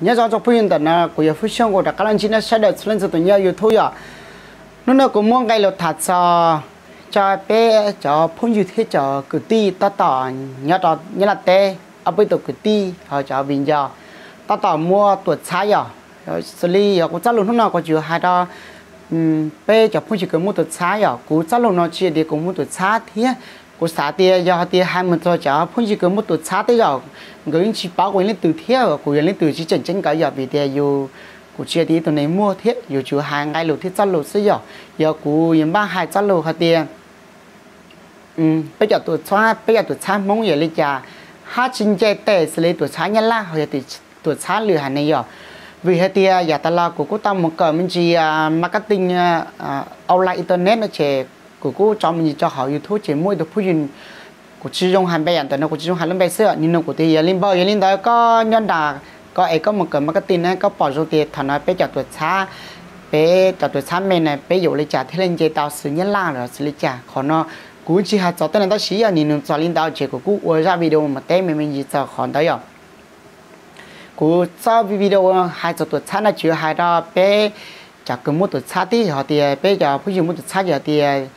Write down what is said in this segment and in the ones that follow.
Nyob zoo tsoom phooj ywg, ntawm no kuv yog Fwj Xyooj, kuv rov qab los ntsib nej sawv daws txhua leej txhua tus nyob YouTube yom. Hnub no kuv muab nqe lus tham txog coj peb cov phooj ywg thiab cov kwv tij tab tom nyob rau Nyab Laj teb, ob peb tus kwv tij ho cov viv ncaus tab tom muaj tuam txhab yom. Xws li yog kuv txoj lus hnub no kuv tsuas hais rau peb cov phooj ywg kws muaj tuam txhab yom. Kuv txoj lus no tsis yog tias kuv muaj tuam txhab thiab kuv xav tias yog hais tias hais mus txog cov phooj ywg kws muaj tuam txhab tej zaum nkawd yeej tsis paub kuv yog leej twg thiab kuv yog leej twg tsis tseem ceeb nkawd yom, vim tias yus, kuv tsis yog tias ib tug neeg muaj thiab yus tsuas hais nqe lus thiab txoj lus xwb yom. Yog kuv yuav npaj hais txoj lus hais tias peb cov tuam txhab, peb cov tuam txhab Hmoob yog li cas hab tsis nce tes xws li tuam txhab Nyab Laj ho yog tuam txhab lwm haiv neeg yom. Vim hais tias yav tas los kuv kuj tau mus kawm me ntsis marketing, online internet no ces kuv kuj tso me ntsis rau hauv YouTube ces muaj ib tug phooj ywg, kuv tsis zoo hais npe yom, ntawm no kuv tsis zoo hais lub npe xwb, nws nug kuv tias yog li npawg, yog li ntawd koj nyob nram ko es koj mus kawm marketing na, koj pom zoo tias thaum no peb cov tuam txhab, peb cov tuam txhab me na peb yuav ua li cas thiaj li nce tau xws Nyab Laj los xws li cas. Qhov no kuv tsis hais txog tej no tab sis yog nws nug txog li ntawd ces kuv kuj ua zaj video mus teb me me ntsis txog qhov ntawd yom. Kuv txoj video hais txog tuam txhab no tsuas hais rau peb cov kws muaj tuam txhab tib, yog tias peb cov phooj ywg muaj tuam txhab yog tias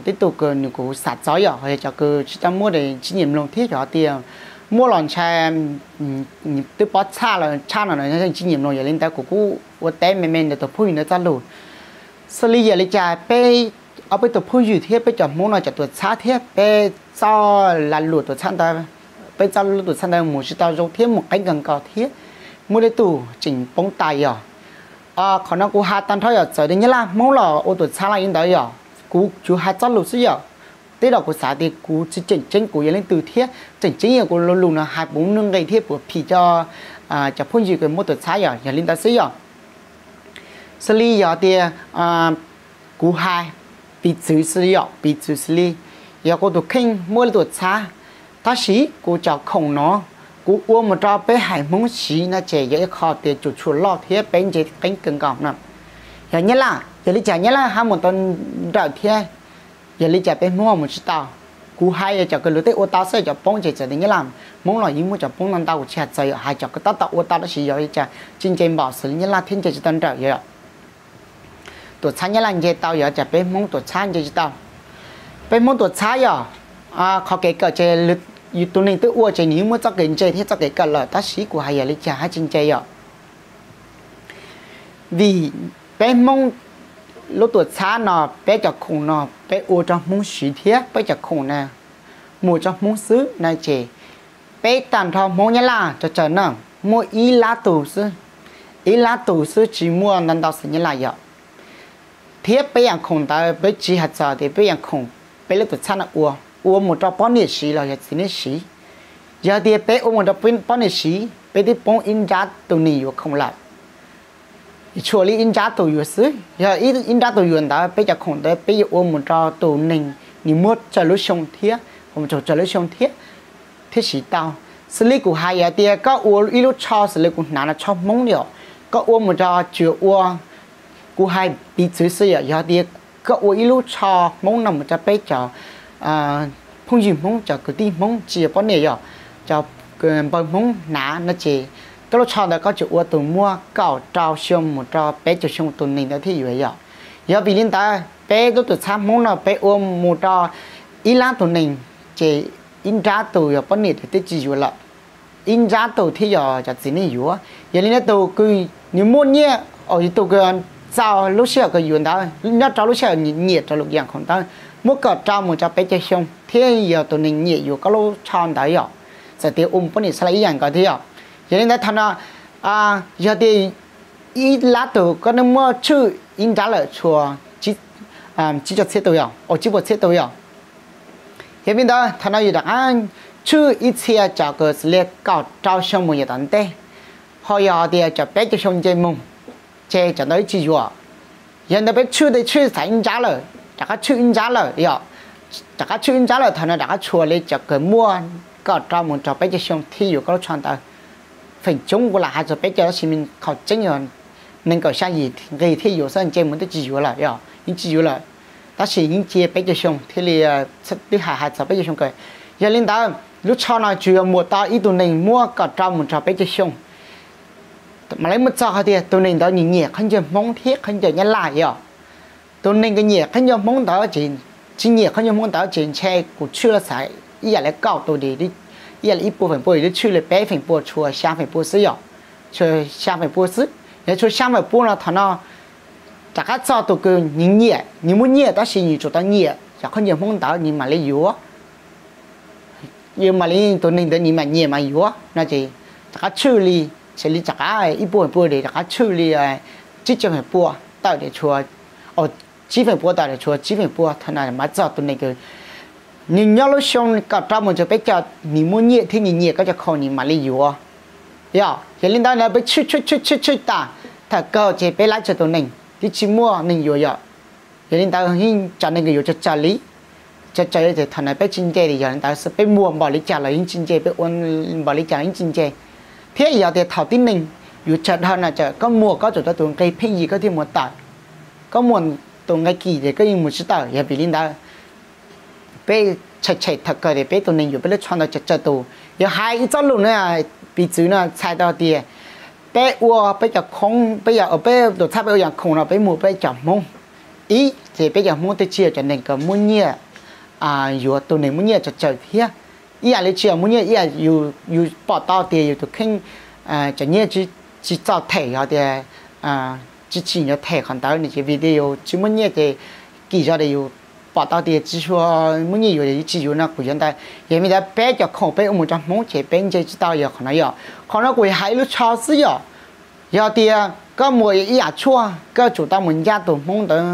tej tug kws nws kuv xav txog yom, ho yog cov kws tsis tau muaj tsib nyim mloog thiab yog tias muaj los ntshai twb pob txhaj los tshaj no tsib nyim mloog, yog li ntawd kuv kuj ua teb me me ntawm tus phooj ywg ntawd txoj lus. Xws li yog li cas peb ob peb tus phooj ywg thiab peb cov Hmoob no cov tuam txhab thiab peb txoj lag luam tuam txhab ntawd, peb txoj lub tuam txhab ntawd mus tsis tau zoo thiab mus qeeb kawg nkaus thiab muaj tej tug tseem poob tas yom. Qhov no kuv hais tag nrho yom, txawm tias Nyab Laj Hmoob los ua tuam txhab los li ntawd yom, kuv tsuas hais txoj lus xwb yom. Tej zaum kuv xav tias kuv tsis tseem ceeb kuv yog leej twg thiab tseem ceeb yog kuv lus no hais puas muaj nuj nqis thiab puas phim rau cov phooj ywg kws muaj tuam txhab yom, yog li ntawd xwb yom. Xws li yog tias kuv hais piv txwv xws li yom, piv txwv xws li yog kuv tus kheej muaj ib lub tuam txhab, tab sis kuv cov khoom no kuv ua mus rau peb haiv Hmoob siv no ces yog ib qho tias tsum tshuam loj thiab peb nce qeeb kawg nkaus no. Yog Nyab Laj, yog li cas Nyab Laj hab mus tau nrawm thiab, yog li cas peb Hmoob mus tsis tau? Kuv hais yog cov kws luag tej ua tau xwb, cov poob ces txawm tias Nyab Laj Hmoob los yeej muaj cov poob ntau ntau, kuv tsis hais txog yom, hais cov kws tab tom ua tau tab sis yog li cas tsis nce npaum xws li Nyab Laj thiab nce tsis tau nrawm yom. Tuam txhab Nyab Laj nce tau, yog cas peb Hmoob tuam txhab nce tsis tau? Peb Hmoob tuam txhab yog qhov kev kawm ces yus tus neeg twb ua ces nws yeej muaj txoj kev ntse thiab txoj kev kawm lawm, tab sis kuv hais yog li cas hab tsis nce yom. Vim peb Hmoob lub tuam txhab no, peb cov khoom no peb ua rau Hmoob siv thiab peb cov khoom na mus rau Hmoob xwb no ces peb tag nrho Hmoob Nyab Laj tsawg tsawg na, muaj ib lab tug xwb, ib lab tug xwb tsis muaj ntau ntau xws Nyab Laj yom. Thiab peb yaam khoom ntawd peb tsis hais txog tias peb yaam khoom, peb lub tuam txhab no ua, ua mus rau poj niam siv los yog txiv neej siv. Yog tias peb ua mus rau poj niam siv, peb twb poob ib nrab tus neeg yuav khoom lawm. Tshuav li ib nrab tus yuav xwb, yog ib nrab tus yuav ntawd peb cov khoom ntawd peb yuav ua mus rau tus neeg nws muaj tsawg lub xyoo thiab, mus rau tsawg lub xyoo thiab, thiaj siv tau. Xws li kuv hais yog tias koj ua ib lub tsho xws li kuv hnav no tsho Hmoob yom, koj ua mus rau tsuas ua, kuv hais piv txwv xwb yom, yog tias koj ua ib lub tsho Hmoob no mus rau peb cov phooj ywg Hmoob, cov kwv tij Hmoob tsis yog poj niam yom, cov npawg Hmoob hnav no ces koj lub tsho ntawd koj tsuas ua tus muaj kaum rau xyoo mus rau peb caug xyoo tus neeg ntawd thiaj yuav yom. Yog vim li ntawd peb lub tuam txhab Hmoob no peb ua mus rau ib lab tus neeg ces ib nrab tus yog poj niam twb tsis yuav lawm, ib nrab tus thiaj yog cov txiv neej yuav. Yog li ntawd tus kws nws muaj nyiaj, yog tus kws txaus lub sij hawm kws yuav ntawd, nyob rau lub sij hawm nyiam rau lub yaam khoom ntawd, muab kom rau mus rau peb caug xyoo thiaj yog tus neeg nyiam yuav koj lub tsho ntawd yom. Txawm tias ua mus poj niam xav li ib yaam nkaus thiab yom. Yog li ntawd thaum no yog tias ib lab tus koj twb muab tshwj ib nrab lawm tshuav tsib caug txhiab tus yom, tsib puas txhiab tus yom. Yog li ntawd thaum no yus rov qab tshwj ib txhia cov kws xws li kaum rau xyoo mus yav tom ntej, ho yog tias cov peb caug xyoo nce mus, ces cov ntawd tsis yuav. Yog ntawd peb tshwj tej tshwj txhais ib nrab lawm, rov qab tshwj ib nrab lawm yom, rov qab tshwj ib nrab lawm thaum no rov qab tshuav li cov kws muaj kaum rau mus rau peb caug xyoo thiaj yuav koj lub tsho ntawd. Feem coob kuv lam hais txog peb caug tab sis qhov tseeb yog nees nkaum xya yim nqis thiaj yuav xwb, nce mus twb tsis yuav lawm yom, yeej tsis yuav lawm. Tab sis yeej cia peb caug xyoo thiaj li twb hais hais txog peb caug xyoo kawg. Yog li ntawd lub tsho no tsuas yog muaj tau ib tug neeg muaj kaum rau mus rau peb caug xyoo. Mam li mus txog hais tias tus neeg ntawd nyiam nyiam khaub ncaws Hmoob thiab khaub ncaws Nyab Laj yom. Tus neeg uas nyiam khaub ncaws Hmoob ntawd ces, tsis nyiam khaub ncaws Hmoob ntawd ces ntshe kuv tshwj los xav ib yam li kaum tus, ib yam li ib puas feem pua, twb tshwj li peb feem pua, tshuav xya feem pua xwb yom. Tshuav xya feem pua xwb, yog tshuav xya feem pua no thaum no rov qab txog tus kws nyiam nyiam, nws muaj nyiaj tab sis nws tsuas tau nyiam cov khaub ncaws Hmoob ntawd nws mam li yuav. Yus mam li tus neeg ntawd nws mam nyiam mas yuav no ces rov qab tshwj li, xws li rov qab ib puas feem pua ces rov qab tshwj li tsib caug feem pua tawm, tsib feem pua tawm tshuav tsib feem pua. Thaum no mas txog tus neeg kws nws nyob lub xyoo kaum rau mus rau peb caug, nws muaj nyiaj thiab nws nyiam koj cov khoom nws mam li yuav. Yog, yog li ntawd na peb tshwj tshwj tshwj tshwj tshwj tas, thaum kawg ces peb laib tsawg tus neeg twb tsis muaj neeg yuav yom. Yog li ntawd yeej tso neeg kws yuav tsawg tsawg li, tsawg tsawg li ces thaum no peb tsis nce li. Yog li ntawd xwb peb muag npaum li cas los yeej tsis nce, peb ua npaum li cas los yeej tsis nce. Thiab yog tias thaum tib neeg yuav tsawg dhau no ces koj muag koj tsum tau tus nqi pheej yig koj thiaj muag tawm. Koj muag tus nqi kim ces koj yeej muag tsis tawm. Yog vim li ntawd peb tshem tshem thaum kawg tias peb tus neeg yuav peb lub tsho ntawd tsawg tsawg tus. Yog hais ib txoj lus no, piv txwv no txhais tau tias peb ua peb cov khoom, peb yog peb tuam txhab peb ua yam khoom no peb muag peb cov Hmoob. Ib ces peb cov Hmoob twb tsis yog cov neeg kws muaj nyiaj, yuav tus neeg muaj nyiaj tsawg tsawg thiab. Ib yam li tsis yog muaj nyiaj, ib yam yus pom tau tias yus tus kheej cov nyiaj tsis txaus them, yog tias tsis tsim nyog them qhov ntawd no ces vim tias yus tsis muaj nyiaj ces kim zog tias yus pom tau tias tsis tshua muaj nyiaj yuav ces yus tsis yuav no kuv yuav ntawd. Yog li ntawd peb cov khoom peb ua mus rau Hmoob ces peb nce tsis tau yog qhov no yom. Qhov no kuv hais ib lub tsho xwb yom. Yog tias koj muag ib yam tshuaj koj tsum tau mus ncaj tus Hmoob ntawd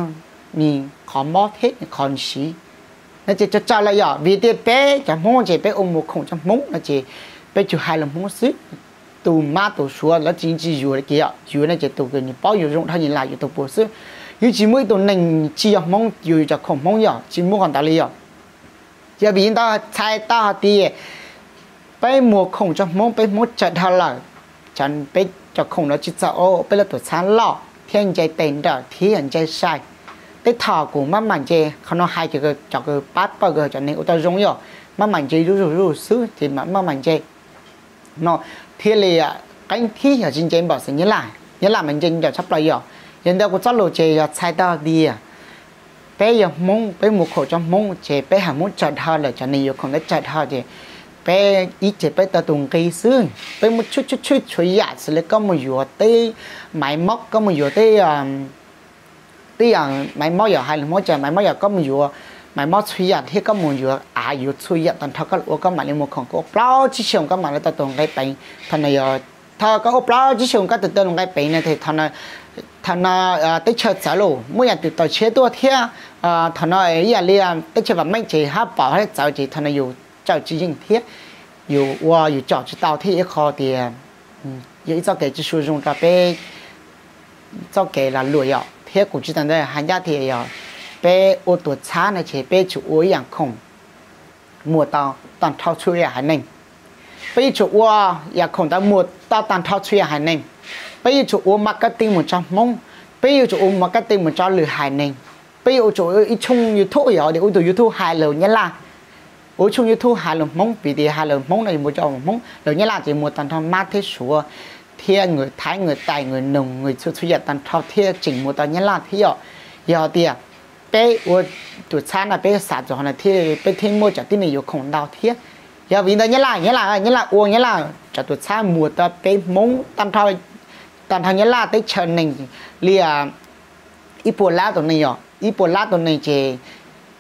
nws qhov mob thiab nws qhov siv no ces tsawg tsawg lawm yom. Vim tias peb cov Hmoob ces peb ua mus khoom rau Hmoob no ces peb tsuas hais lus Hmoob xwb. Tus mab tus suav lawv tsis tsis yuav li kiag yom, yuav no ces tus kws nws paub yuav zoo dhau nyias lam yuav tus puav xwb. Yeej tsis muaj ib tug neeg tsis yog Hmoob yuav yus cov khoom Hmoob yom, tsis muaj qhov ntawd li yom. Yog vim li ntawd txhais tau hais tias peb muag khoom rau Hmoob, peb Hmoob tsawg dhau lawm, peb cov khoom no tsis txaus ua peb lub tuam txhab loj thiab nce tes nrawm thiab nce sai. Tej thaum kuv maj mam nce, qhov no hais cov kws pab pawg cov neeg ua tau zoo yom, maj mam nce zuj zus zuj zus xwb ces maj mam nce no thiaj li qeeb thiab yog tsis nce npaum xeem Nyab Laj, Nyab Laj mas nce ncauj tshaj plaws yom. Yog ntawd kuv txoj lus ces yog txhais tau tias peb yog Hmoob, peb muag khoom rau Hmoob ces peb hais Hmoob tsawg dhau lawm, cov neeg yuav khoom ntawd tsawg dhau ces peb ib ces peb tau tus nqi xwb, peb muaj tshwj tshwj tshwj txhua yam xws li koj mus yuav tej maiv mob, koj mus yuav tej tej yam maiv mob yom, hais lus Hmoob ces maiv mob yom, koj mus yuav maiv mob txhua yam thiab koj mus yuav av yuav txhua yam tag nrho koj los ua koj mam li muag khoom, koj ua plaub tsib xyoos koj mam li tau tus nqi peev. Thaum no yog thaum koj ua plaub tsib xyoos koj tus tau tus nqi peev no ces thaum no teb chaws txawv los muaj yam twg tau tshiab tuaj thiab thaum no ib yam li teb chaws vam meej ces hab pom hab txawv ces thaum no yus tsaws tsis yeej thiab yus ua yus tsom tsis tau thiab ib qho tias yog ib txoj kev tsis tshua zoo rau peb txoj kev lag luam yom. Thiab kuv tsis tas ntawd hais ncaj tias yog peb ua tuam txhab no ces peb tsum ua ib yam khoom muag tau tag nrho txhua yam haiv neeg. Peb yuav tsum ua yam khoom ntawd muag tau tag nrho txhua yam haiv neeg. Peb yuav tsum ua marketing mus rau Hmoob, peb yuav tsum ua marketing mus rau lwm haiv neeg. Peb yuav tsum ua ib tshooj YouTube, yog ua tus YouTube hais lus Nyab Laj, ua ib tshooj YouTube hais lus Hmoob, piv tias hais lus Hmoob no yuav muag rau Hmoob, lus Nyab Laj ces muag tag nrho mab thiab suav thiab nws Thaib nws Tais nws Noog nws txhua txhua yam tag nrho thiab tseem muag tau Nyab Laj thiab yom. Yog tias peb ua tuam txhab no peb xav txog qhov no thiab peb thiaj muaj cov tib neeg yuav khoom ntau thiab. Yog vim ntawd Nyab Laj, Nyab Laj, Nyab Laj ua Nyab Laj cov tuam txhab muag tau peb Hmoob tag nrho, tag nrho Nyab Laj teb chaws neeg li ib puas lab tus neeg yom, ib puas lab tus neeg ces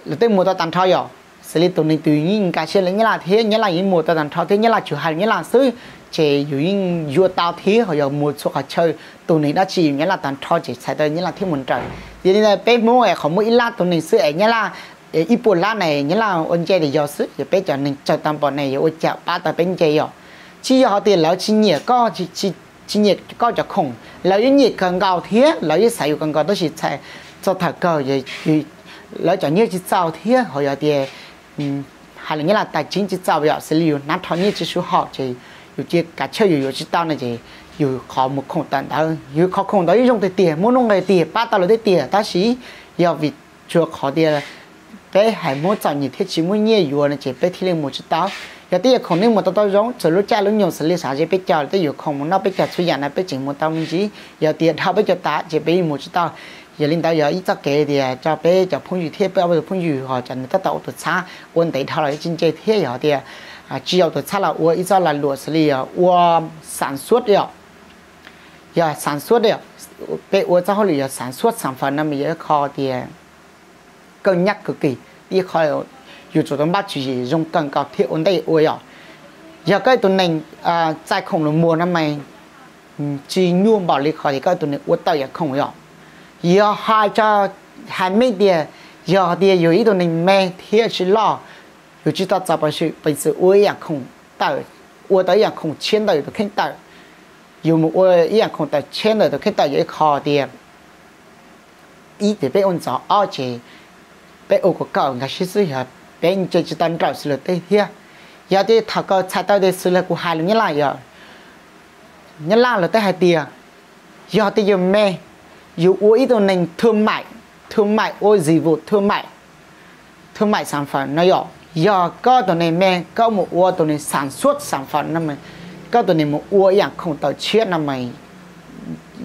lawv tej muag tau tag nrho yom. Xws li tus neeg twg yeej nkag siab li Nyab Laj thiab Nyab Laj yeej muag tau tag nrho thiab Nyab Laj tsuas hais Nyab Laj xwb ces yus yeej yuav tau thiab ho yog muag txhua qhov chaw tus neeg dab tsi Nyab Laj tag nrho ces txhais tau Nyab Laj thiaj mus nrawm. Yog li ntawd peb Hmoob es qhov muaj ib lab tus neeg xwb es Nyab Laj ib puas lab ne Nyab Laj ua nce tas yog xwb, yog peb cov neeg tsawg tau npaum ne yog ua cas pab tau peb nce yom. Tsis yog hais tias lawv tsis nyiam koj, tsis nyiam koj cov khoom, lawv yeej nyiam kawg nkaus thiab lawv yeej xav yuav kawg nkaus tab sis txog thaum kawg lawv cov nyiaj tsis txaus thiab ho yog tias hais lus Nyab Laj tais tseeb tsis txaus yom, xws li yus hnab rho nyiaj tsis sub haum ces yus cia kav tsij yus yuav tsis tau no ces yus qhov mus khoom tawm ntawd, yus qhov khoom ntawd yeej zoo tiag tiag, muaj nuj nqis tiag, pab tau lawv tiag tiag tab sis yog vim tsuas qhov tias peb haiv Hmoob txom nyem thiab tsis muaj nyiaj yuav no ces peb thiaj li mus tsis tau. Yog tej yam khoom nej mus tau tau zoo, txawm lub caij lub nyoog xws li xav ze peb caug los tej yam khoom mus noj peb caug txhua yam na peb tseem mus tau me ntsis. Yog tias dhau peb caug tas ces peb mus tsis tau. Yog li ntawd yog ib txoj kev tias rau peb cov phooj ywg thiab peb ob peb tug phooj ywg ho cov nws tab tom ua tus txhab ua ntev dhau los tsis ntse thiab yog tias tsis yog ua tus txhab los ua ib txoj lag luam xws li yog ua xav xuab yom. Yog xav xuab, peb ua txoj hauj lwm yog xav xuab xav fawm no mas yog ib qho tias kawg nyab kawg kis, ib qho yus tsum tau npaj tswv yim zoo kawg nkaus thiab ua ntej ua yom. Yog koj tus neeg txais khoom los muag no mas tsis nyuaj npaum li qhov tias koj tus neeg ua tawm yam khoom yom. Yog hais tso, hais meej tias yog tias yus ib tug neeg me thiab tsis loj, yus tsis tau txaus peev xwm ua ib yam khoom tawm, ua tau ib yam khoom tshiab ntawm yus tus kheej tawm, yus mus ua ib yam khoom tawm tshiab ntawm tus kheej tawm yog ib qho tias ib ces peb ua ntxov, ob ces peb ua kom kawm nkag siab xwb yog peb nce tsis tau nrawm xws luag tej thiab. Yog tias thaum kawg txhais tau tias xws li kuv hais lus Nyab Laj yog, Nyab Laj luag tej hais tias yog tias yus me, yus ua ib tug neeg thương mại, thương mại ua dịch vụ thương mại, thương mại sản phẩm no yom. Yog koj tus neeg me koj mus ua tus neeg sản xuất sản phẩm no, koj tus neeg mus ua ib yam khoom tawm tshiab no mas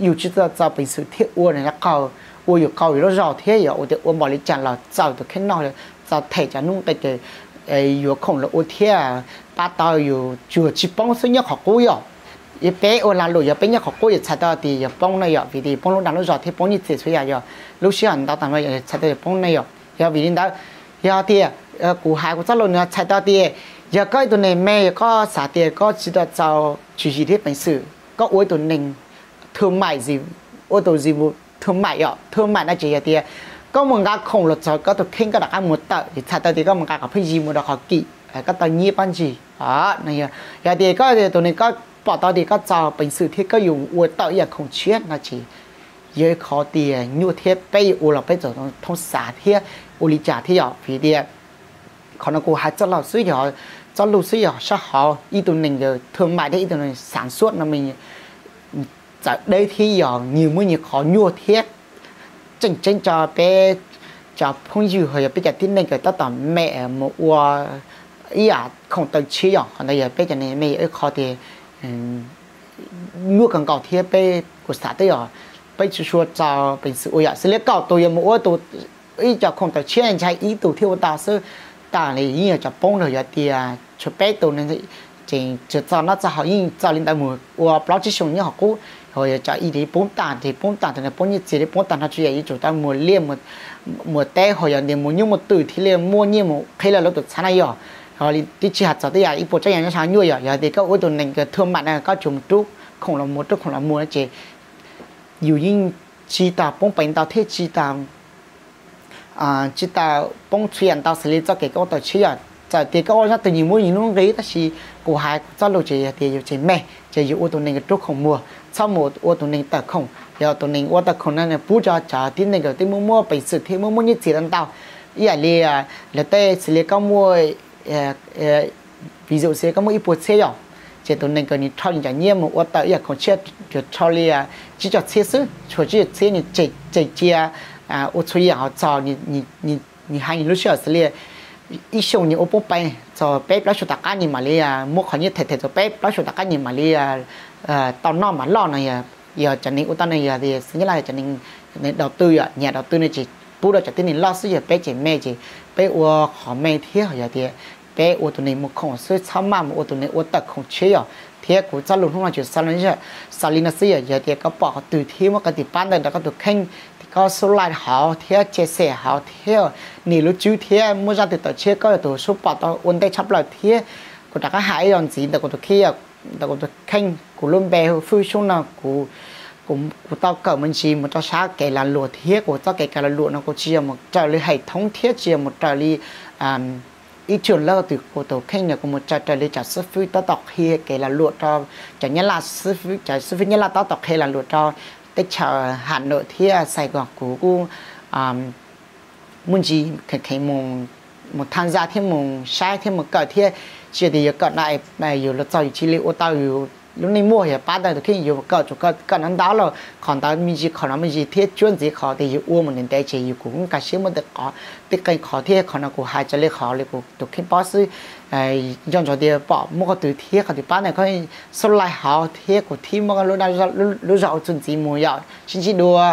yus tsis txaus peev xwm thiab ua nws qaug, ua yus qaug yus lub zog thiab yog ua tias ua npaum li cas los txaus tus kheej noj, txaus them cov hnub qe ces yuav khoom los ua thiab pab tau yus tsuas tsis poob xwb nyob qhov qub yom. Peb ua lag luam yog peb nyob qhov qub yog txhais tau tias yog poob no yom, vim tias poob lub dag lub zog thiab poob nyiaj txiag txhua yam yog lub sij hawm ntau tas no yog txhais tau yog poob no yom. Yog vim li ntawd, yog tias kuv hais kuv txoj lus no txhais tau tias yog koj ib tug neeg me yog koj xav tias koj tsis tau txaus tswv yim thiab peev xwm koj ua ib tug neeg thương mại, ua tus dịch vụ thương mại yom. Thương mại no ces yog tias koj mus nqa khoom los txog koj tus kheej koj rov qab mus tawm, txhais tau tias koj mus nqa qhov pheej yig mus rau qhov kim, koj tau nyiaj pab ntsig. Yog tias koj tus neeg koj pom tau tias koj txaus peev xwm thiab koj yuav ua tau ib yam khoom tshiab no ces yog ib qho tias nyuaj thiab peb yuav ua los peb txawm thoob xav thiab ua li cas thiab yom. Vim tias qhov no kuv hais txoj lus xwb yog, txoj lus xwb yog sab hauv ib tug neeg thương mại thiab ib tug neeg sản xuất no mas txawm deb thiab yog nyias muaj nyias qhov nyuaj thiab. Tseem ceeb tso peb cov phooj ywg ho yog peb cov tib neeg kawm tab tom me mus ua ib yam khoom tawm tshiab yom, qhov ntawd yog peb cov neeg me yog ib qho tias nyuaj kawg nkaus thiab peb kuv xav twb yog peb tsis tshua txaus peev xwm ua yom. Xws li kaum tus yuav mus ua tus ib co khoom tawm tshiab ntshai ib tug thiab ua tau xwb, tas li yeej yog cov poob lawm. Yog tias tshuav peb tus ces tsis txog noj txog haus yeej txog li ntawd mus ua plaub tsib xyoos nyob qhov qub, ho yog cov ib tus poob tag ces poob tag tus poob nyiaj txiag li poob tag no tsis yog yuav tsum tau mus liaj mus teb ho yog tias mus nyuj mus twm thiaj li muaj nyiaj mus qhib lawv lub tuam txhab na yom. Twb tsis hais txog tej yam ib puas tsav yam nyob sab nyuaj yom. Yog tias koj ua tus neeg thương mại na koj tsuas mus rub khoom los muag rub khoom los muag no ces yus yeej tsis tas poob peev ntau thiab tsis tas tsis tas poob txhua yam ntau xws li txoj kev koj ua tawm tshiab yom. Txawm tias koj ua zaj twg nyias muaj nyias lub nqi tab sis kuv hais kuv txoj lus ces yog tias yus tseem me ces yus ua tus neeg rub khoom muag, txhob mus ua tus neeg tawm khoom. Yog tus neeg ua tawm khoom no nws pub rau cov tib neeg kawm twb muaj muaj peev xwm thiab muaj muaj nyiaj txiag ntau ntau. Ib yam li lawv tej xws li koj muaj vis dụ xws li koj muaj ib puas txhiab yom, ces tus neeg kawm nws rho nws cov nyiaj mus ua tawm ib yam khoom tshiab, rho li tsib caug txhiab xwb, tshuav tsib caug txhiab nws tseg cia ua txhua yam ho txog nws hais nws lub sij hawm xws li ib xyoos nws ua poob peev txog peb plaub xyoos tom qab nws mam li muaj qhov nyiaj them them txog peb plaub xyoos tom qab nws mam li tau noj mam loj no. Yog cov neeg ua tau no yog tias xws li cov neeg đầu tư yom, nhà đầu tư no ces pub rau cov tib neeg loj xwb, yog peb ces me ces peb ua qhov me thiab. Yog tias peb ua tus neeg muag khoom xwb, txhob maj mus ua tus neeg ua tawm khoom tshiab yom. Thiab kuv txoj lus hnub no tsuas xaus li no xwb yom. Yog tias koj pom qhov twg thiab muaj qhov twg pab ntawm rau koj tus kheej, koj subscribe hauv thiab share hauv thiab nias lub tswb thiab muaj zaj twg tawm tshiab koj yog tus sub pom tau ua ntej tshaj plaws thiab kuv rov qab hais ib zaug ntxiv ntawm kuv tus kheej, ntawm kuv tus kheej, kuv lub npe Fwj Xyooj no kuv, kuv tau kawm me ntsis mus rau sab kev lag luam thiab kuv txoj kev kawm lag luam no kuv tsis yog mus raws li hệ thống thiab tsis yog mus raws li ib trường lớp twg, kuv tus kheej no kuv mus raws raws li cov xib fwb tab tom qhia kev lag luam rau cov Nyab Laj, cov xib fwb Nyab Laj tab tom qhia lag luam rau teb chaws Hà Nội thiab Sài Gòn, kuv kuj muaj ntsis kheev kheev mus tham gia thiab mus saib thiab mus kawm thiab. Tsis yog tias yuav kawm no yus los txog yus cia li ua tau yus lub neej muaj yog pab tau tus kheej, yus kawm tsum kawm ntawv ntau lawm, qhov ntawd me ntsis qhov no me ntsis thiab tsuab ntxiv qhov tias yus ua mus ntev ntev ces yus kuj nkaus siab muaj tej qhov, tej qee qhov thiab qhov no kuv hais raws li qhov li kuv tus kheej paub xwb. Nco ntsoov tias pom muaj qhov twg thiab qhov twg pab no koj subscribe hauv thiab kuv thiaj muaj lub zog ua txuj ntxiv mus yom. Sib ntsib dua.